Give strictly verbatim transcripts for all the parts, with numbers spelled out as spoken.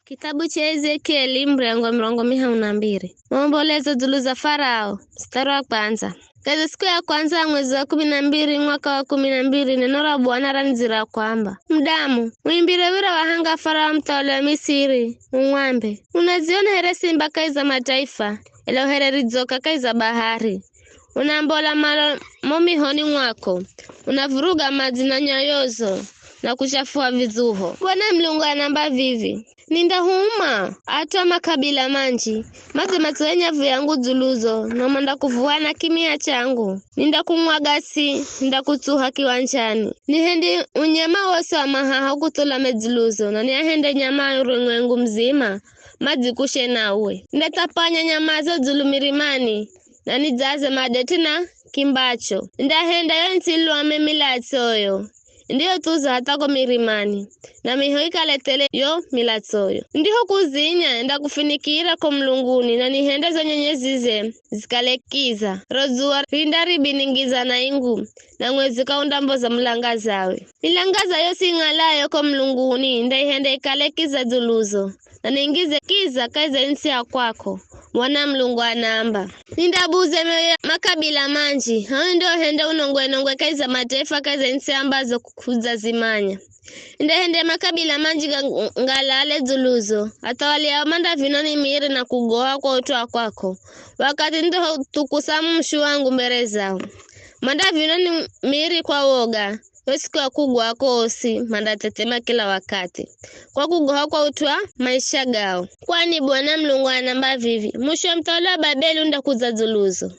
Kitabu cha Ezekieli, mrengo wa mirongo mihahu na mbiri. Maombolezo dzulu za Farao, mstari wa kwanza. Kahi za siku ya kwanza ya mwezi wa kumi na mbiri, mwaka wa kumi na mbiri, neno ra Bwana ranidzira kwamba, "Mudamu, muimbire wira wa hanga Farao muthawali wa Misiri, umwambe, 'Unadziona here simba kahi za mataifa, ela u here ridzoka kahi za bahari. Unambola malo mo mihoni mwako, unavuruga madzi na nyayozo, na kuchafua vidzuho.'" Bwana Mulungu anamba vivi, "Nindahuma at'u a makabila manji, madze matsoye nyavu yangu dzuluzo, na mandakuvuha na kimia changu. Nindakung'waga si, nindakutsuha kiwanjani. Nihendi unyama wosi wa mahaha ukuthulame dzuluzo, na niahende nyama ya urumwengu muzima, madzikushe nauwe. Nindathapanya nyamazo dzulu mirimani, na nidzaze madeti na kimbacho. Nindahenda yo ntsi ilwame milatsoyo, ndiyothuza hatha ko mirimani, na miho ikale thele yo milatsoyo. Ndiho kuzinya, nindakufinikira ko mulunguni, na nihende zo nyenyezize zikale kiza. Ro dzuwa rindaribiningiza na ingu, na mwezi kaundamboza mulangazawe. Milangaza yosi ing'alayo ko mulunguni, nindaihenda ikale kiza dzuluzo, na ningize kiza kahi za ntsi ya kwako," Bwana Mulungu anaamba. "Nindabuze mioyo ya makabila manji, haho ndio hende unongwe-nongwe kahi za mataifa kahi za ntsi ambazo k'udzazimanya. Nindahende makabila manji ga-, ngalale dzuluzo, athawali ao mandavino ni miri na kugoha kwa ut'u wa kwako, wakathi nindihothukusa mushu wangu mbere zao. Mandavino ni miri kwa woga, yo siku ya kugwa kosi mandathethema kila wakathi, kwa kugoha kwa ut'u wa maisha gao. Kwani Bwana Mulungu anamba vivi, 'Mushu wa muthawali wa Babeli undakudza dzuluzo.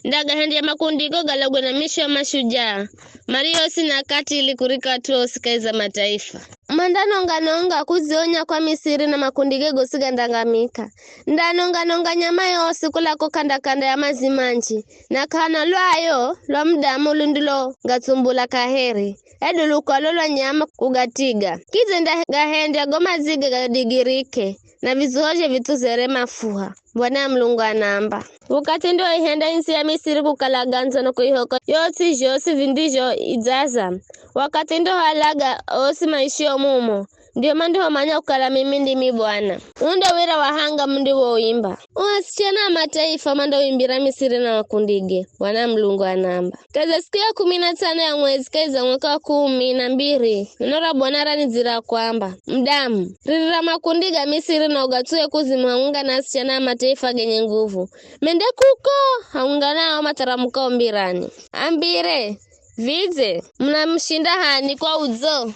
Ndagahendya makundigo galagwe na mishu ya mashujaa, mario osi na akatili kurika at'u osi kahi za mataifa. Mandanonga-nonga kudzionya kwa Misiri na makundige gosi gandangamika. Ndanonga-nonga nyama yosi kula ko kanda-kanda ya mazi manji, na k'ana lwayo lwa mudamu lundilo ngatsumbula kaheri, hedu lukwalo lwa nyama kugatiga. Kidze ndagahendya go mazige gadigirike, na vizuhozhe vitsuzere mafuha, Bwana Mulungu anaamba. Wakathi ndio ihenda ntsi ya Misiri kukala gandzo na kuihoko yosi zhosi vindizho idzaza. Wakathi ndio halaga osi maishio mumo, ndio mandihomanya kukala mimi ndimi Bwana. Uu ndio wira wa hanga mundiwouimba. O asichana a mataifa mandauimbira Misiri na makundige, Bwana Mulungu anaamba. Kahi za siku ya kumi na tsano ya mwezi, kahi za mwaka wa kumi na mbiri, neno ra Bwana ranidzira kwamba, "Mudamu, ririra makundi ga Misiri na ugatsuhe kuzimu hamwenga na asichana a mataifa genye nguvu. Mende kuko hamwenga nao matharamukao mbirani. Ambire, vidze, munamushinda h'ani kwa udzo?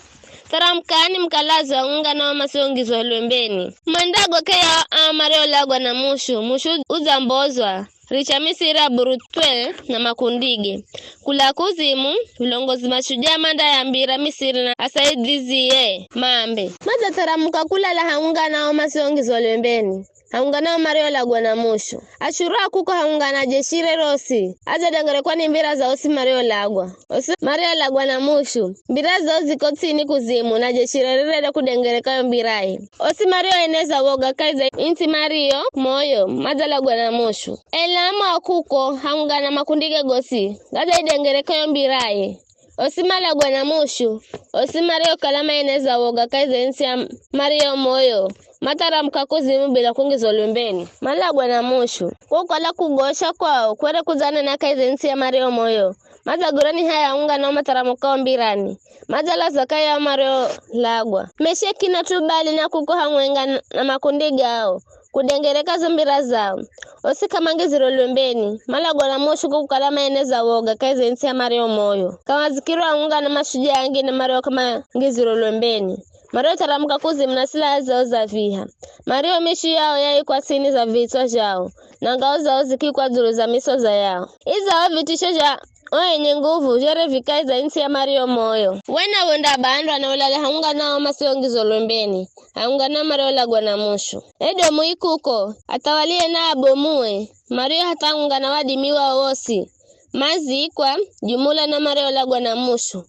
Tharamukani mukalaze hamwenga nao masiongizwa lwembeni. Mwendago k'eyao aa mariolagwa na mushu, mushu udzambozwa, richa Misiri aburutwe na makundige. Kula kuzimu, vilongozi mashujaa mandayambira Misiri na asaidizie, maambe, 'Madzatharamuka kulala hamwenga nao masiongizwa lwembeni, hamwenga nao mariolagwa na mushu. Ashuru a kuko hamwenga na jeshi re rosi, adzadengerekwa ni mbira za osi mariolagwa. Osi mariolagwa na mushu, mbira zao ziko ts'ini kuzimu, na jeshi re rirere kudengereka yo mbiraye. Osi marioeneza woga kahi za ntsi mario moyo, madzalagwa na mushu. Ela mo a kuko hamwenga na makundige gosi, gadzaidengereka yo mbiraye. Osi malagwa na mushu, osi mariokala maeneza woga kahi za ntsi ya mario moyo, matharamuka kuzimu bila kungizwa lwembeni, malagwa na mushu. Kwa kukala kugosha kwao kwere kudzanena kahi za ntsi ya mario moyo, madzagwirwa ni haya hamwenga nao matharamukao mbirani, madzalazwa kahi ya mariolagwa. Mesheki na Tubali na kuko hamwenga na, na makundi gao, kudengereka zo mbira zao. Osi k'amangizirwe lwembeni, malagwa na mushu kwa kukala maeneza woga kahi za ntsi ya mario moyo. K'amazikirwa hamwenga na mashujaa angine mario k'amangizirwe lwembeni, mariotharamuka kuzimu na silaha zao za viha, mario mishu yao yaikwa ts'ini za vitswa zhao, na ngao zao zikikwa dzulu za misoza yao. Idzao vitisho zha o enye nguvu zhere vikahi za ntsi ya mario moyo. Wena wendabandwa na ulale hamwenga nao masiongizwa lwembeni, hamwenga nao mariolagwa na mushu. Edomu ikuko, athawali ena abomue, mario hatha hamwenga na wadimi wao wosi, mazikwa, jumula na mariolagwa na mushu.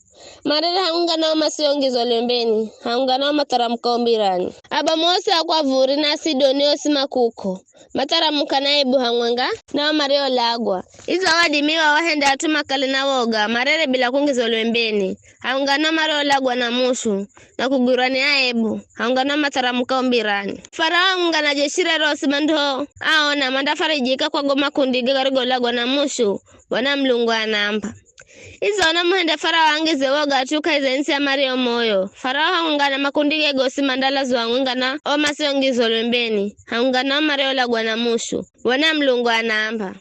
Marere hangwenga nao masiongizwa lwembeni, hangwenga nao matharamukao mbirani. Aba Mosi a kwa vuri na Sidoni osi makuko, matharamukana ebu hangwenga nao mariolagwa. Izo wadimiwa wahenda at'u makale na woga, marere bila kungizwa lwembeni, hangwenga nao mariolagwa na mushu, na kugwirwa ni aebu, hangwenga nao matharamukao mbirani. Farao hangwenga na jeshi re rosi mandro aona mandafarijika kwa go makundige garigolagwa na mushu, Bwana Mulungu anaamba. Izo namuhende Farao angize woga at'u kahi za ntsi ya mario moyo. Farao hangwenga na makundige gosi mandalazwa hangwenga na o masiongizwa lwembeni, hangwenga na o mariolagwa na mushu, Bwana Mulungu anaamba.